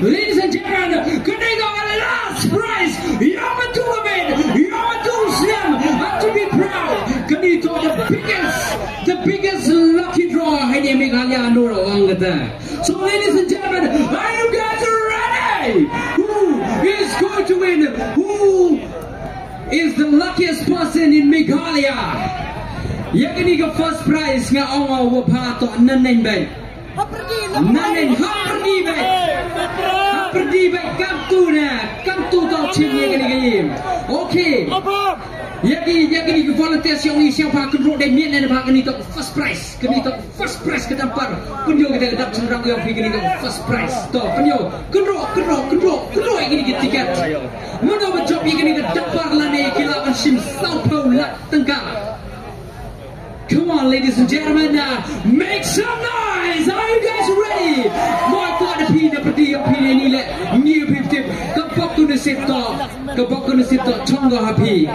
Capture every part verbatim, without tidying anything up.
Ladies and gentlemen, kane ka last prize. Ïa mynta ka miet, ïa mynta u snem, and to be proud, kane to the biggest, the biggest lucky draw ha Meghalaya, nora ong kata. So, ladies and gentlemen, are you guys ready? Who is going to win? Who is the luckiest person in Meghalaya? Ïa kane ka first prize nga ong wa pha to nan neng bai. Nan neng ha pyrdi bai. Ha pyrdi bai kam tu na. Kam tu to chim ïa kane ka ïing. Okay. Ïa ki, ïa kine ki volunteers ïong i sngewbha kynroh dei miet ne ba kane to first prize. Kane to first prize ka dampar. Pynïoh kita ka dap chynrang ïong phi kane to first prize. To pynïoh kynroh kynroh kynroh kynroh ïa kine ki tiket. Mano ba jop ïa kane ka dampar lane ki lah ban shim saw phew lak tyngka. Come on, ladies and gentlemen, uh, make some noise. Are you guys ready? Mo to da phi da pyrdi ïong phi ne ni le. Ni phi tip. Ka bok tu ne sit to. Ka bok tu ne sit to. Chong go ha phi.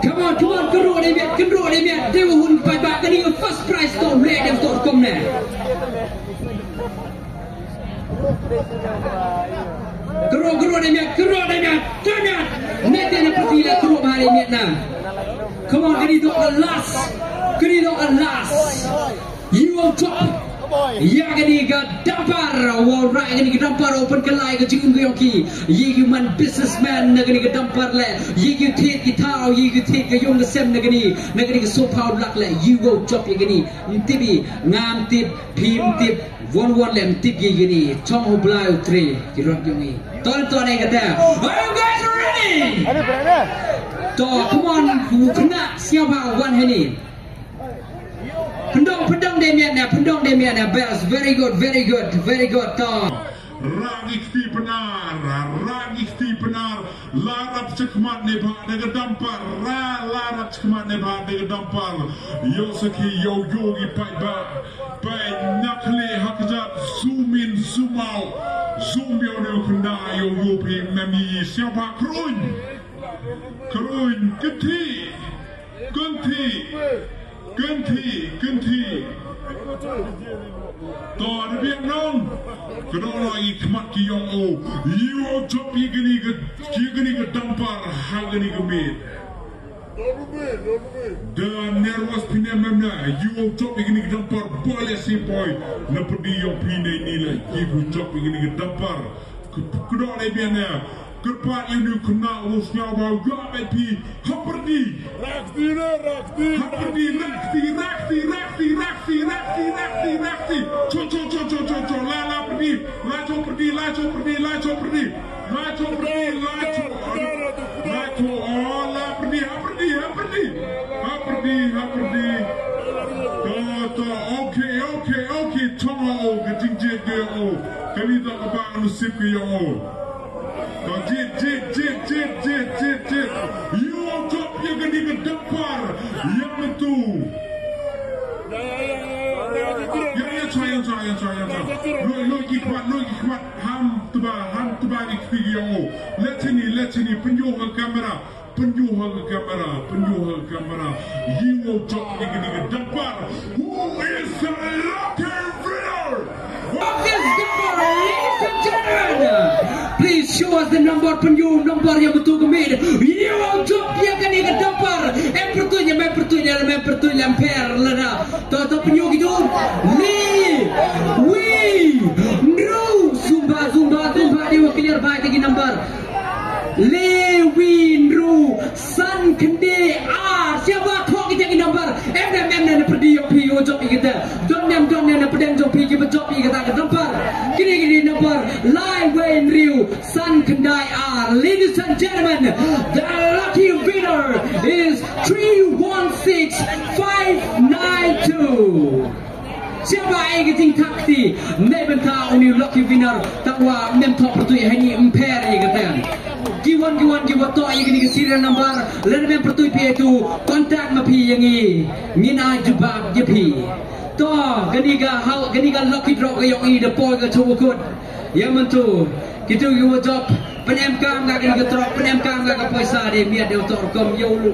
Come on, come on, kynroh dei miet, kynroh dei miet, dei wa hun paidbah kane ka first prize to, leh dei to kum ne. Kynroh, kynroh dei miet, kynroh dei miet, dei miet. Miet dei na pyrdi la kynroh ba dei miet na. Come on, kane to ka last, kane to ka last. Ïa u jop ïa kane ka dampar, wa rah ïa kane ka dampar, u pynkylla ïa ka jingim ka ïong ki, ïa ki man businessman na kane ka dampar le, ïa ki thied ki thaw, ïa ki thied ka ïung ka sem na kane, na kane ka sofa u lak le, ïa u jop ïa kane, ym tip i, ngam tip, phim tip, won won le ym tip ïa kane, chong u Blai u trei, ki rot ïong i. Ton ton ïa kata. Are you guys ready? To, come on, u khynnah, sngewbha wan hangne. Pyndong, pyndong dei miet na, pyndong dei miet na, best, very good, very good, very good, to. Rah ki kti Pnar, rah ki kti Pnar, la rap chakmat ne bha da ka dampar, rah, la rap chakmat ne bha da ka dampar. Ïoh sakhi, ïoh ïoh ki paidbah, paid na khlieh ha kjat, zoom in, zoom out, zoom ïoh ne u khynnah, ïoh ïoh phi mem i sngewbha kruiñ, kruiñ, kti. Kynthih, kynthih, kynthih. To da biang nong. Ka dong la i khmat ki ïong o. Ïoh jop ïa kane ka, ïa kane ka dampar ha kane ka miet. Da nervous phi ne mem na. Ïoh jop ïa kane ka dampar ba le si boy. Na pyrdi ïong phi ne ni la ïoh jop ïa kane ka dampar. Ka, ka dong la biang na. Kyrpad ïa u khynnah u sngewbha u ïa bad phi ha pyrdi. Rakti ne, rakti. Ha pyrdi, rakti, rakti, rakti, rakti, rakti, rakti, rakti. Cho, cho, cho, cho, cho, cho. La, la pyrdi. La cho pyrdi, la cho pyrdi, la cho pyrdi. La cho pyrdi, la cho. La cho, oh, la pyrdi, ha pyrdi, ha pyrdi. Ha pyrdi, ha pyrdi. To, to, okay, okay, okay. Chong o, ka jingjied ka ïong o. Kane to ka ba nusip ka ïong o. Jied, jied, jied, jied, jied, jied, jied. Ïoh jop ïa kane ka dampar. Ïa mynta. Ïa, ïa, cha, ïa, cha, ïa, cha, ïa, cha. Loi, loi ki khmat, loi ki khmat. Ham tba, ham tba ki kti ïa o. Leit shane, leit shane, pynïoh ha ka kamera. Pynïoh ha ka kamera, pynïoh ha ka kamera. Ïoh jop ïa kane ka dampar. Who is the lucky winner of this dampar, ladies and gentlemen? Please show us the number, pynïoh number ïa mynta ka miet. Ïoh jop ïa kane ka dampar. Em pyrtuid, em pyrtuid, em pyrtuid, em pher lada. To, to pynïoh kito. Li, wi, nru, zumba, zumba, zumba, dei wa clear bai te ki number. Le wi nru san khyndai ar. Sngewbha thoh kita ki number. Em ne em ne na pyrdi ïong phi ïoh jop ïa kita. Don ne em don ne na pdeng jong phi kiba jop ïa kita ka number. Kine kine number lai wei nru san khyndai ar. Ladies and gentlemen, the lucky winner is three one six five nine two. Sngewbha ai ka jingthap kti na bynta une u lucky winner, tangwa mem thoh pyrtuid hangne, ym pher ïa kata. Ki wan ki wan kiba thoh ïa kane ka serial number, lada mem pyrtuid phi ïa tu, contact ma phi ïa ngi, ngin ai jubab ïa phi. To, kane ka hau, kane ka lucky draw ka ïong i da poi ka chong kut. Ïa mynta kito kiwa jop, pynemkam ka kane ka truck, pynemkam ka ka poisa, dei miet dei u tor kum ïa u.